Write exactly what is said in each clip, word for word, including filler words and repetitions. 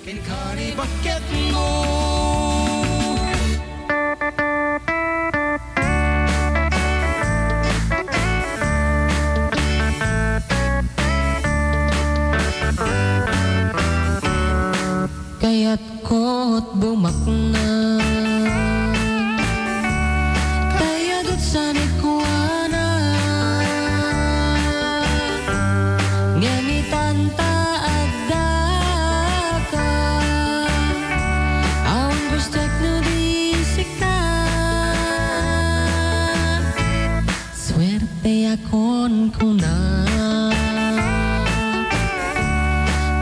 Kenka ni baketmo. Kayatko't bumaknang ta yagut sanikuana. Ngem itanta addaka, awan gustuek no di sika. Suerteakon kuna,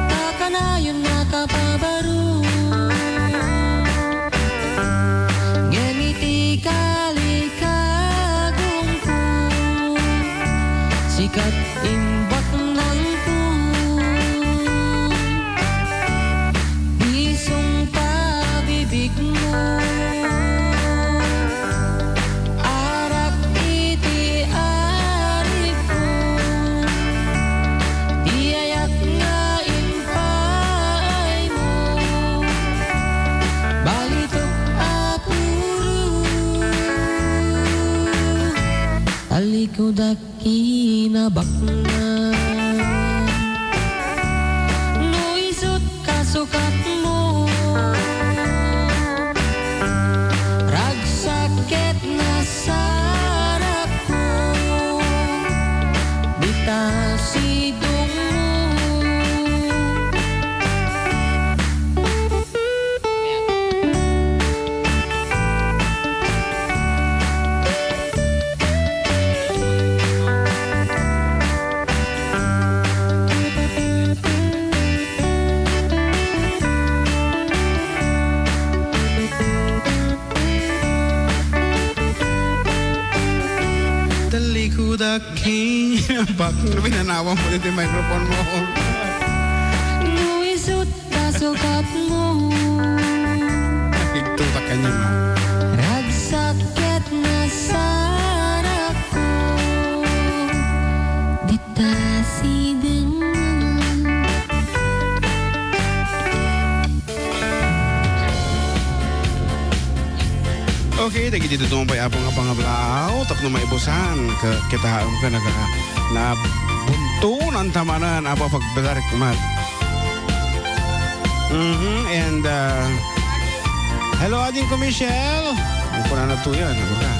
ta kanayon nga kapabaro. Ngem iti kalikagumko, sika't imbaknangko. Bisong pabibigmo, arak iti arigko, ti ayak nga impaaymo, balitok a puro. Talikudak kinabaknang. No isut' kasukatmo, ragsak ket nasarakko, dita sidongmo. Talikudak kinabak. Pinanawan mo dito yung microphone mo. No isut' kasukatmo. Nagtutak ka niya, ma. Ragsak ket nasarakko, dita sidongmo. Okay, dagiti tutumo pay Apo nga pangablaaw, tapno maibusan, ka-, kitaem ka naga-, nabuntonan ta manen, Apo, pagbadarek mat. Mhm, and, uh, hello, ading ko, Michelle. Ang kunana to yan, ano ka?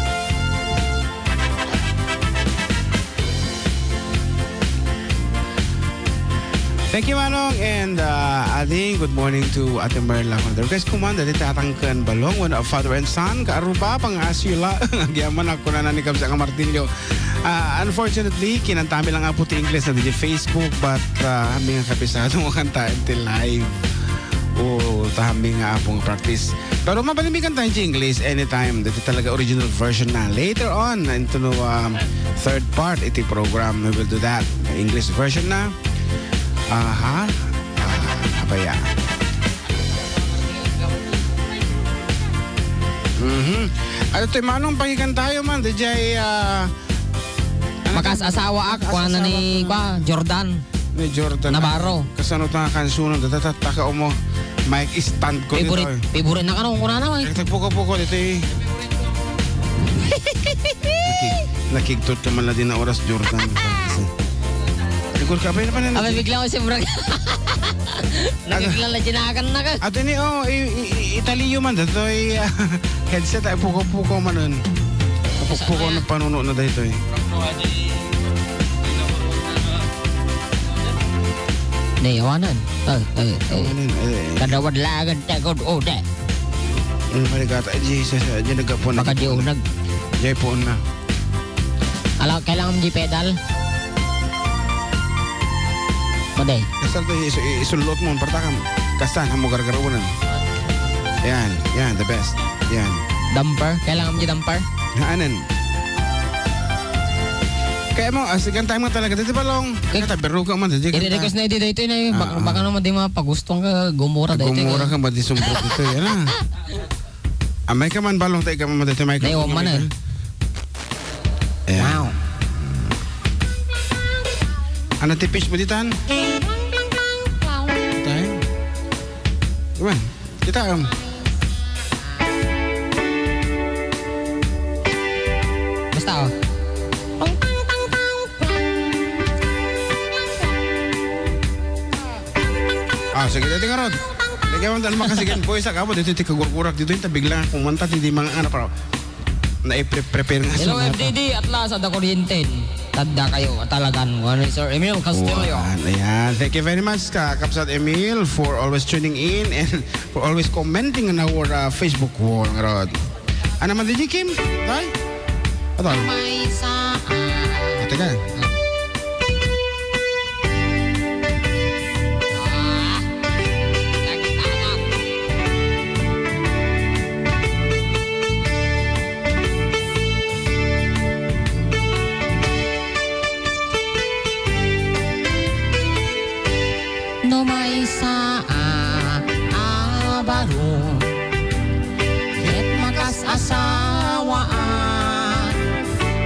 Thank you, Manong. And, uh, Ading, good morning to Ate Merla. Request ko man, dati tatangken balong, when a father and son, kaaruba, pang-asyo la, agyaman ako na ni Kabsat nga Martillo. Uh, unfortunately, kinantami lang nga po ti English na di Facebook, but, uh, kami nga kapisado mo kanta ti live. O, ta kami nga apong practice. Pero mabalin mi kanta ti English anytime. Dati talaga original version na. Later on, into no, um, third part iti program, we will do that. English version na. Aha. Ah, abaya. Mhm. Ano to, Manong, pakikan tayo man. Di jay, ah, Makas-asawaak, kuana ni, kua, Jordan. Ni Jordan Navarro. Kasano ta nga kansunan, datatataka mo, mic stand ko dito, eh. Favorite na kano, kunana, eh. Nagtagpuko-puko dito, eh. Nakig-, nakigtot ka man na din na oras, Jordan. Siguro ka, abay na pa na. Abay, bigla ko si Brag. Nagkakilala, tinakan na ka. Ato ni, oh, i-, i-, i-, italiyo man, datoy, ah, headset, ay pukaw-pukaw man nun. Pukaw-pukaw na panuno na daytoy. Nay, awanan. Ay, ay, ay. Awanan, ay, ay. Kadawad lagan, tegod, ode. Ano, maligata, ay, Jesus, ay, di nagkapon na. Baka di unag. Di po na. Ala, kailangan mo di pedal. Maday. Kasal to, isu-, isulot mo, partakam. Kastan, hamo gargarunan. Yan, yan, the best. Yan. Dumper? Kailangan mo di dumper? Haanan. Kaya mo, asigan tayo mo talaga. Dito pa, Long. Kaya tabiruga man, dito ka. I-request na ito, ito na yun. Baka, ah, baka naman di mapagustong ka, gumura dito. Gumura ka, madi sumbro dito, yan ah. Amay ka man, balong tayo ka man, matay tayo. Nay, wa man, eh. Ayan. Wow. Ano ti pitch mo ditan? Tay? Come on. Kita, um. Basta, oh. Ah, sige, dati nga ron. Lagi man tan makasigan boys, ah, kamo, dito ti kagurgurak dito, yung tabig lang, kung manta, ti di mga, ano, para na-prepare nga Hello, sunata. F D D, at last, at the Corrienten. Tanda kayo, talagan, ano, Sir Emil Castillo. Wow, ayan. Thank you very much, ka-, Kapsat Emil, for always tuning in and for always commenting on our, uh, Facebook wall, nga rod. Ano man, D J Kim? Tay? Atol? May saan. Ah, teka. Ah, lagi tayo. No maysa a, a baro, ket makas-asawaak,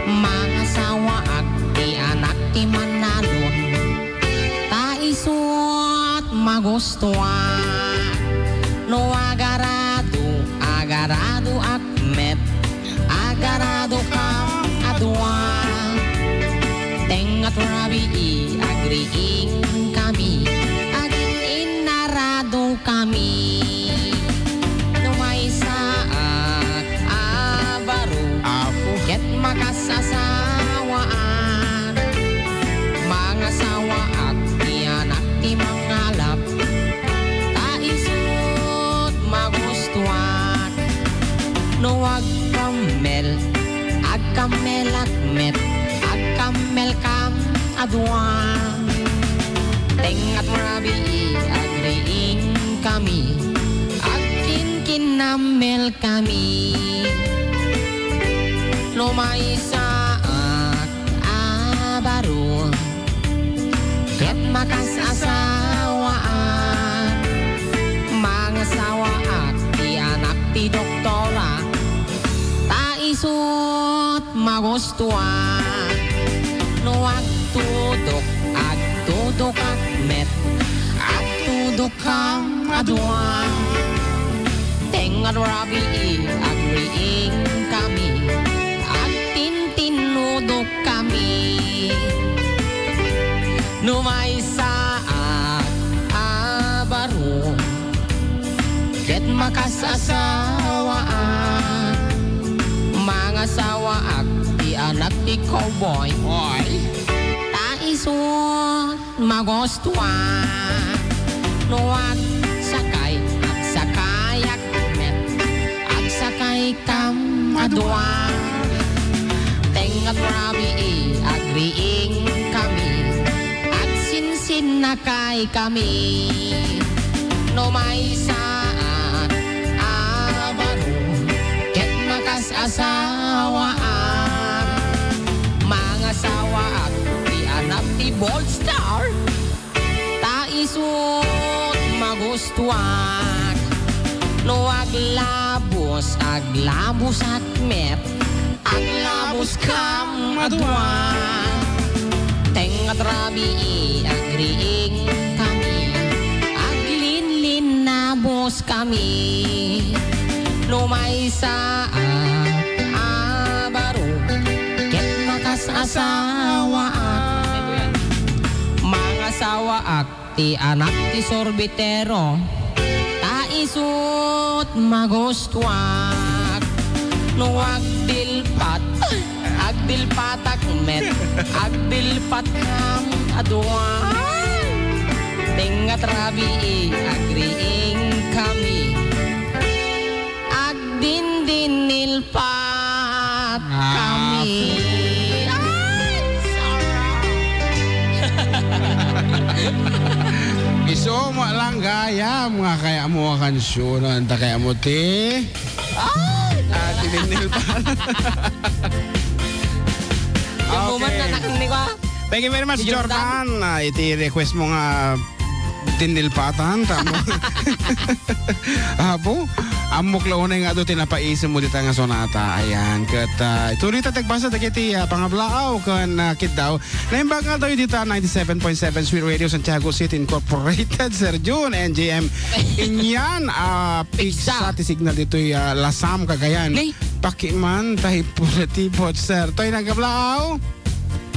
mangasawaak ti anak ti manalon, ta isut' magustuak. No agarado, agaradoak met, agaradokam a dua. Tengngat rabii, agriingkami, agin-innaradokami. No maysaak a baro, Apo. Ket makas-asawaak, mangasawaak ti anak ti mangalap, ta isut' magustuak. No agkammel, agkammelak met, agkammelkam a dua. Tengngat rabii, agriingkami, agkinkinnammelkami. No maysaak a baro, ket makas-asawaak, mangasawaak ti anak ti doktora, ta isut' magustuak. No agtudok, agtudokak met, agtudok kam a dua. Tengngat rabii, agriingkami, agtintinnudokami. No maysaak a baro, ket makas-asawaak, mangasawaak ti anak ti cowboy. Oy. Ta isut' magustuak. No agsakay, agsakayak met, agsakaykam a dua. Tengngat rabii, agriingkami, agsinsinnakaykami. No maysaak a baro, ket makas-asawaak, mangasawaak ti anak ti Bold Star, ta isut' magustuak. No aglabus, aglabusak met, aglabuskam a dua. Tengngat rabii, agriingkami, aglinlinnabuskami. No maysaak a baro, ket makas-asawaak, mangasawaak ti anak ti sorbetero, ta isut' magustuak. No agdilpat, agdilpatak met, agdilpatkam a dua. Tengngat rabii, agriingkami, agdindinilpat Ah. kami. Ay, sarap! Isu met lang gayam nga kayatmo a kansionan, ta kayatmo ti Ay! Ah, tinindil pa. Yung moment na Okay. nakinig ko, ah. Thank you very much, Si Jordan. Jordan. Ah, iti request mo nga tindilpatan, tamo. Apo? Ammok la unay nga adu ti napaisem mo dita nga sonata. Ayan. Ket, ah, ituloy ta tagbasa dagiti, ah, pangablaaw ken, ah, kiddaw. Naimbag nga adu dita ninety-seven point seven Sweet Radio Santiago City Incorporated, Sir Jun, N J M. Inyan, ah, piksa ti signal ditoy, ah, Lasam, Cagayan. Ni? Pakiman, tahi pura ti bot, sir. Toy nagkablaaw?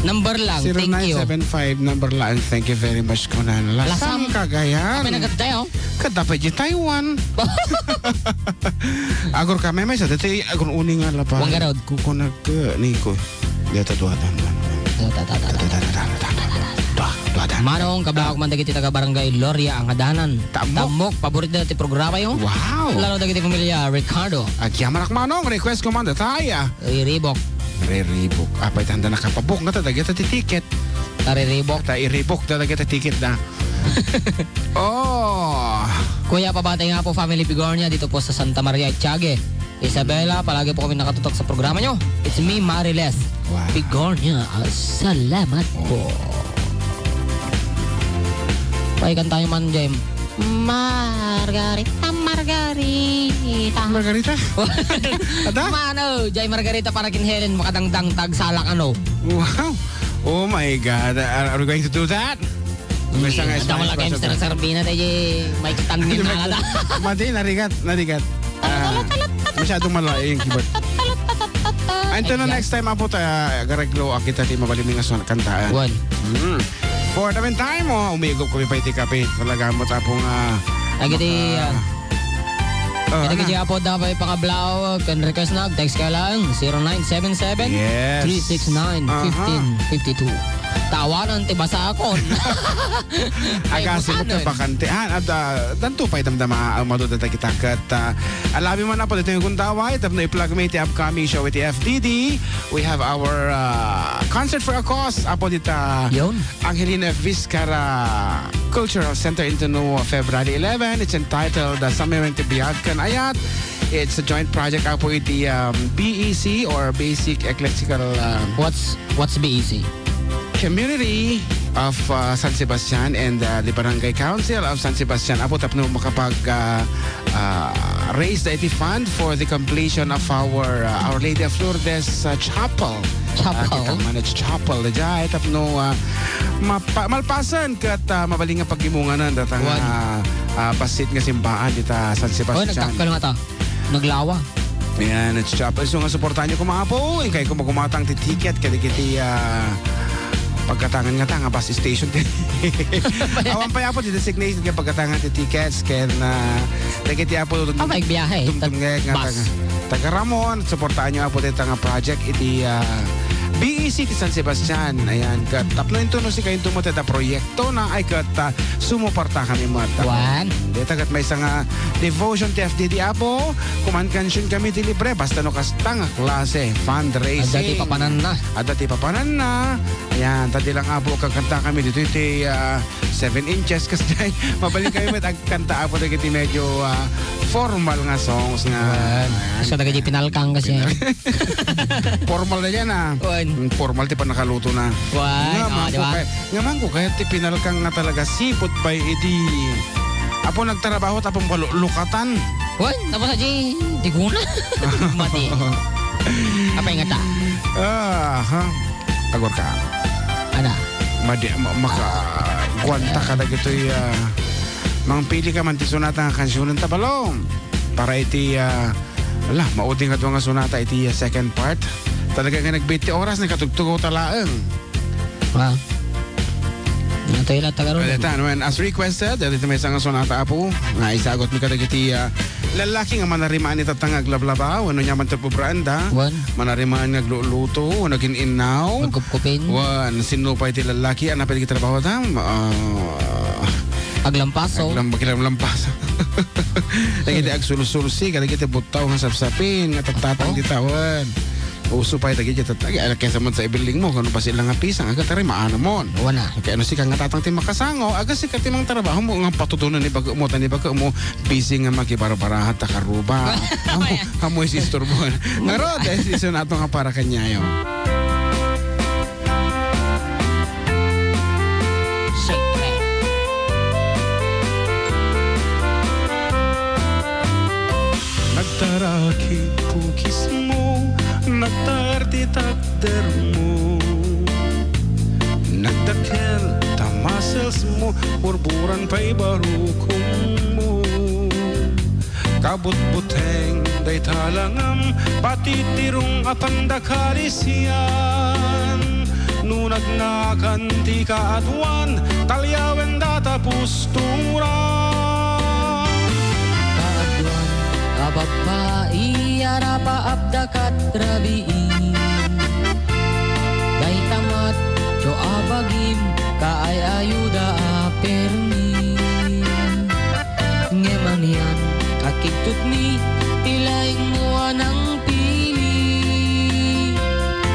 Number lang, thank you. Zero nine seven five, number lang, thank you very much, kunan. Lasam, Lasam. Cagayan. Apay nagkadta, oh? Kadda pa di Taiwan. Agor ka, may, may sa dati, agor uni nga lapa. Wanggarod. Kukunag ka, Nico. Dito, duha, duha, duha, duha. Duha, duha, duha, duha. Duha, duha, duha. Manong, kablaaw man dagiti taga Barangay Loria, Angadanan. Tammok. Tammok, paborito ti programa yo. Wow. Lalo dagiti pamilya Ricardo. Agyamanak, Manong, request ko man, dataya. Riribok. Riribok. Apay, tanda nakapabok nga ta, dagita ti ticket. Tariribok. Ta iribok da, dagita ticket da. Oh. Kuya, pabati nga po, family Bigornia, dito po sa Santa Maria, Atiague. Isabela, palagi po kami nakatutok sa programa nyo. It's me, Mariles. Wow. Bigornia, salamat po. Paikanta nyo man, Jem. Margarita, Margarita. Margarita? Ada? Mano, Jay Margarita para kin Helen, makadangdang tagsalak ano. Wow. Oh my God. Are, are we going to do that? May isang Ang damo special lang games na sarbina tayo, Mike Tan Di nga ba- nata. Madi, narigat, narigat. Ah, masyadong malayo yung keyboard. Until the Ayan. next time, apo ta, gareglo, akita ti mabalin nga son, kantaan. One. Mm. For the meantime, oh, umigop kami pa iti kape. Talaga mo tapong, ah, Agiti, maka- ah, Oh, Kaya ano? Kaya po dapat pangablao, can request na, text ka lang, zero nine seven seven, Yes. three six nine, Aha. fifteen fifty-two. Tawanan ti basakon. Ay, Aga, sino busanen. ka bakante? Ah, at, ah, danto pa'y damdama, ang maluda ta kita kat, ah, alabi man apo dito yung gundaway, tapno i-plug me iti upcoming show iti F D D. We have our, ah, concert for a cause, apo dita Yun. Angelina Vizcarra Cultural Center in Tino, February eleven. It's entitled, uh, Samiwen ti Biag ken Ayat. It's a joint project apo iti, um, B E C or Basic Eclectical, uh, What's, what's B E C? Community of, uh, San Sebastian and, uh, the Barangay Council of San Sebastian. Apo tapno makapag, uh, uh, raise da iti fund for the completion of our, uh, Our Lady of Lourdes, uh, Chapel. Chapel. Ah, kita manage chapel da jay tapno, ah, mapa-, malpasen ket, ah, mabalin nga paggimunganan data nga, Wan. ah, ah, bassit nga simbaan dita San Oh, Sebastian. nagtakkel nga ta. Naglawa. Ayan, it's chapel. So nga suportahan niyo kumapo. Inkay kumagumatang ti ticket kadagiti, ah, pagkatangan nga ta nga bus station. Awan pa yapo ti designated nga pagkatangan ti tickets ken, ah, dagiti apo Ah, maigbiyahe. dumdumngeg nga Bus. taga, taga Ramon, suportaan niyo apo dita nga project iti, ah, B E C ti San Sebastian. Ayan, ket tapno into no sika into mo ti da proyekto na ay ket, ah, sumuporta kami met. Wan. Dita ket maysa nga devotion ti F D D apo, kuman kansion kami ti libre basta no kasta nga klase fundraising. Adda ti papananna. Adda ti papananna. Ayan, ta di lang apo kagkanta kami dito iti, ah, seven inches, kas jay, mabalin kami met agkanta apo dagiti medyo, ah, formal nga songs nga, Wan. ayan. Sa dagiti pinalkang kasi. Pinal-, formal na yan, ah. Wan. Mm, formal ti pannakaluto na. Wan, Nga oh, man di ko ba? kay-, nga man ko kaya ti pinalkang nga talaga sipot pay iti. Apo nagtrabaho tapos kalulukatan. Wan, tapos aji, di guna. Mati. Apay nga ta? Ah, ha? Agor ka. Ana. Madi-, ma-, maka-, kuwanta ka dagitoy, ah, mangpili ka man ti sonata nga kansionen ta, balong. Para iti, ah, ala, maudi nga dua nga sonata iti, ah, second part. Talaga nga nagbiit ti oras, nagkatugtugaw ta laeng. Ah. Natay la, tagarod. Aletan, when, as requested, dati may isang sonata, apo, nga isagot mi kadagiti, ah, Lalaki nga manarimaan itatta nga aglablaba, wenno nyaman ti pupraanda. Wen. Manarimaan nga agluluto, wenno agin-innaw. Agkupkupin. Wen, sinno pay ti lalaki, ano pay ti trabaho da? Ah, Aglampaso. aglam-, aglamlampaso. Dagiti agsulsulsi, kadagiti buttaw nga sapsapin, nga tattatang Apo? ti tawen. Uso pay dagiti tatagi, ala, kaysa man sa ibilling mo, kano pa sila nga pisang, aga tari, maano mon. Wana. Kaya ano, sika nga tatang ti makasango, aga sika ti mangtrabaho mo, nga patutunan ni bago mo, tani bago mo, busy nga makibarbarahat ta karuba. Amo, amo is isturbo. Ngaro, dahil season ato nga para kanyayo. Siyempre. Arakid pukismo, nagtaer ti takdermo. Nagdakkel ta musclesmo, burburan pay barukommo. Kabutbuteng dayta langam, patitirong a pandakalisian. No nagnakan ti kaaduan, talyawen data pusturan. Kaaduan a babbai a rapaapda kat rabii. Dayta matcho a bagim, kaay-ayuda a permi. Ngem anian a kigtutmi ti laingmo a nangpili?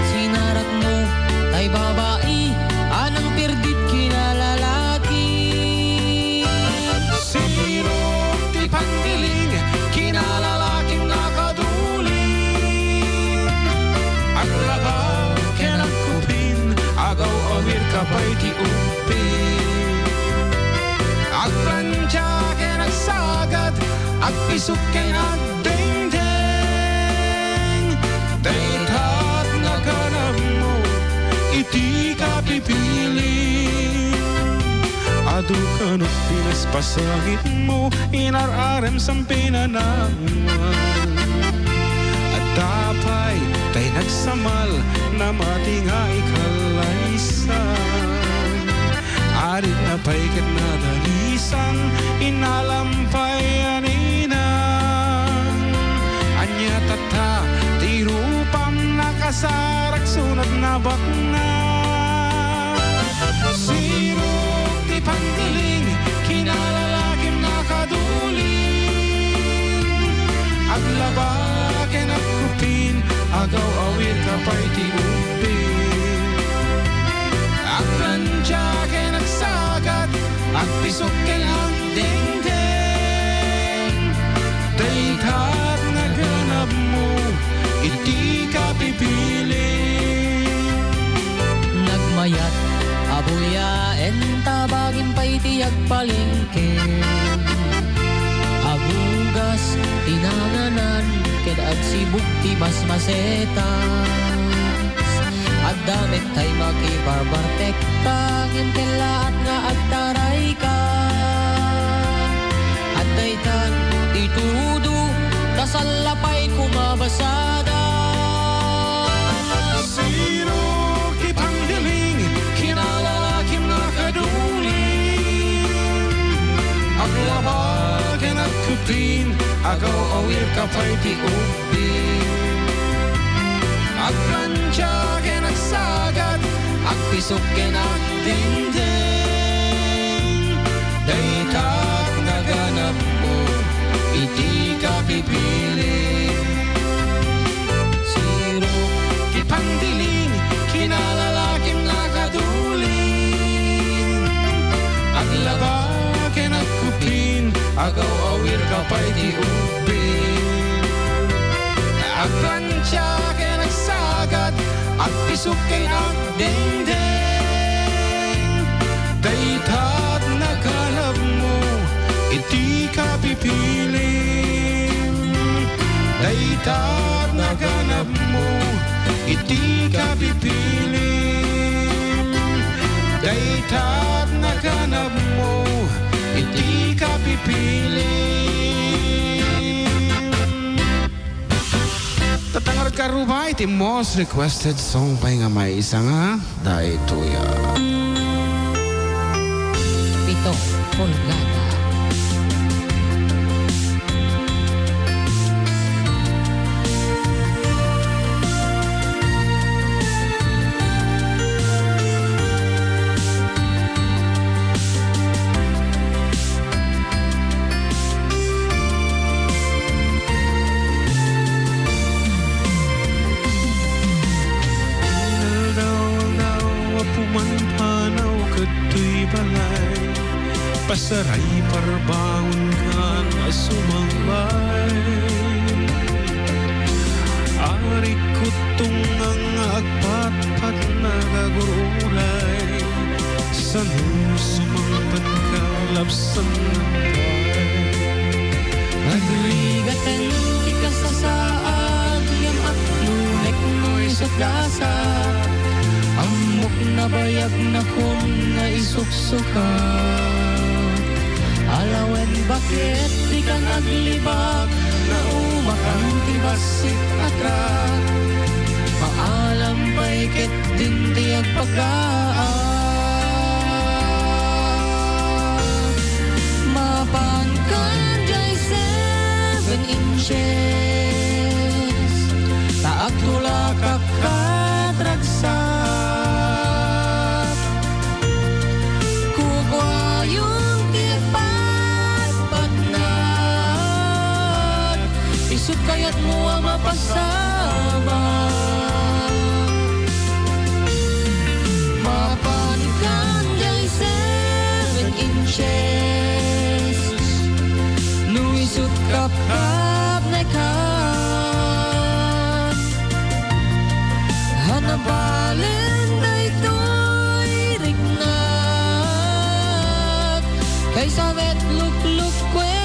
Sinaratmo tay babai a nangpirdit kinalalaki. Sirok ti pandiling, kinalalakim nakaduling. Aglaba ken agkupin, agaw-awirka pay ti ubbing. Agplancha ken agsagad, agpisok ken agdengdeng. Daytat naganabmo iti kapipili. Adu kano pinaspasangitmo, inar-arem san pinanawag. Adda pay tay nagsamal, namati nga ikalaysa. Aritna pay ket nadalisan, inalam pay a ninang. Ania tatta ti rupam, nakasarak sunat nabaknang. Sirok ti pandiling, kinalalakim nakaduling. Aglaba ken agkupin, agaw-awirka pay ti ubbing. Agplancha ken agsagad, agpisok ken agdengdeng. Daytat naganabmo iti kapipili. Nagmayat a buyaen ta bagim pay ti agpalengke. Agugas ti nanganan ken agsibug ti masmasetas. Adda met tay makibarbartekka, ngem kellaat nga agtarayka. Adda itan ti tudo, ta salla pay kumabasada. Sirok ti pandiling, kinalalakim nakaduling. Aglaba ken agkupin, agaw-awirka pay ti ubbing. Agplancha ken agsagad, agpisok ken agdengdeng. Daytat naganabmo iti kapipili. Sirok ti pandiling, kinalalakim nakaduling. Aglaba ken agkupin, agaw-awirka pay ti ubbing. Agplancha ken agsagad, agpisok ken agdengdeng. Daytat naganabmo iti kapipili. Daytat naganabmo iti kapipili. Daytat naganabmo iti kapipili. Tatta ngarud, karubay, ti most requested song pay nga maysa nga daytoy a. Pito pulgada. Aldaw-aldaw, Apo, manpanaw kadtoy balay. Pasaray parbangonkan a sumangbay. Arikut tungngang nga agpatpat nagagur-uray. Sano sumangpet ka lapsan nang pay? Agrigaten ti kas- gasa. Ammok nabayag nakon nga isuksuka. Alawen baket dika naglibak, naumakan ti bassit a truck. Maalam pay ket din ti agpagaak. Mapankan jay seven inches, ta agtulakak kat ragsak. Kukuayon ti agpatpatnag, isut' kayatmo a mapasama. Mapankan jay seven inches, no isut' kapkapnekan. Hanabalen daytoy riknak, kaysa met luklukkuennak.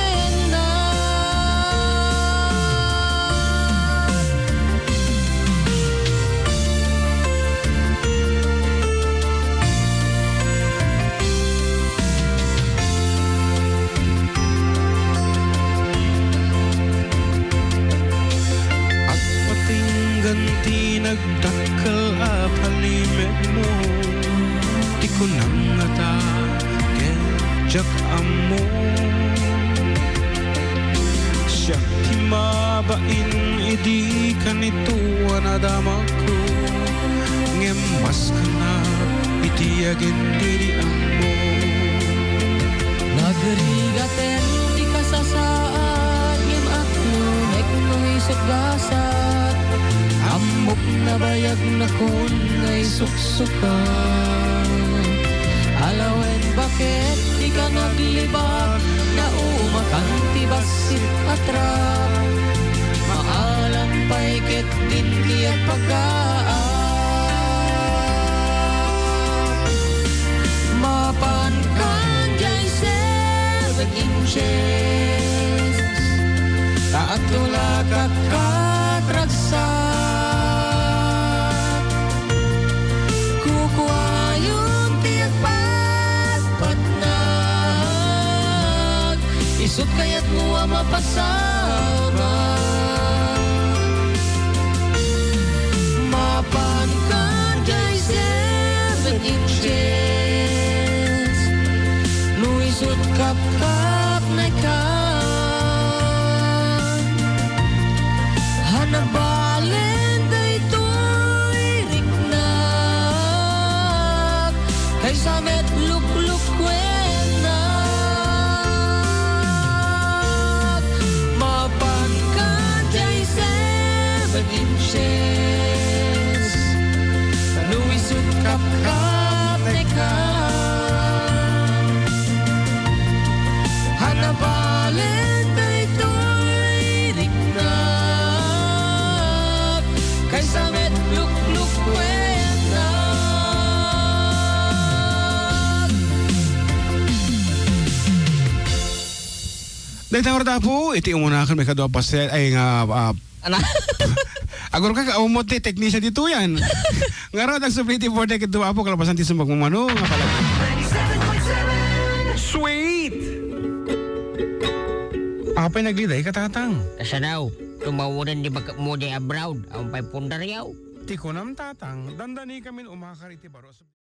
Agpatinggan ti nagdakkel a palimedmo, ti kunam ngata ket diak ammo. Siak ti mabain idi kanito a nadamakko, ngem maskana iti agin didi ammo. Nagrigaten ti kasasaad, ngem agnunek no isut' gasat. Ammok nabayag nakon nga isuksuka. Alawen baket dika naglibak, naumakan ti bassit a truck. Maalam pay ket din ti agpagaak. Mapankan jay seven inches, ta agtulakak kat ragsak. Kukuayon ti agpatpatnag, isut' kayatmo a mapasama. Mapankan jay seven inches, no isut' kapkapnekan. Hanabalen daytoy riknak, kaysa met luklukkuennak. Mapankan jay seven inches, no isut' kapkapnekan. Hanabalen daytoy riknak, kaysa met luklukkuennak. Dayta nga rod, Apo, iti umuna ken maikadua a paset, ay nga, ah, Ana? Agur ka, kaumot ti technician ditoy yan. Ngarud, agsubli ti birthday ket dua, Apo, kalapasan ti sumbag mo mano, nga pala. Sweet! Apay nagliday ka, Tatang? Kasanaw, tumawuran di bakit mo di abroad, ang pay pundar yaw. Ti kunam, Tatang, dandani kami umakar iti baro.